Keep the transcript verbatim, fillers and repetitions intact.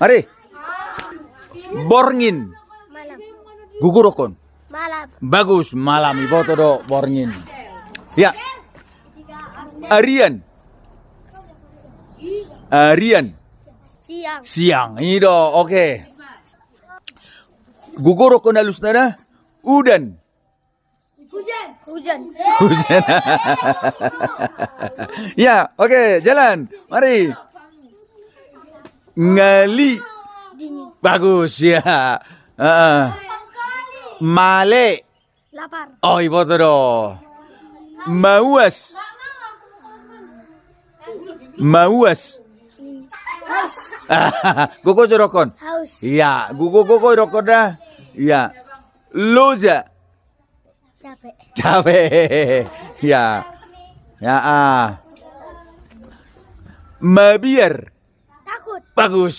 Mari. Borngin. Malam. Gogo dohonon. Malam. Bagus, malam, iboto do borngin. Ya. Arian. Arian. Siang. Siang, i do, oke. Gogo dohonon alusna da. Udan. Hujan. Hujan. Hujan. Ya, oke, jalan. Mari. Ngali. Dingin. Bagus, ya. Heeh. Male. Lapar. Oh, iboto do. Mauas. Mauas. Gogo jo dohonon. Haus. Iya, gogo, gogo dohonon da. Iya. Loja. Capek. Capek. Ya. Ya, ah. Mabiar. Takut. Bagus.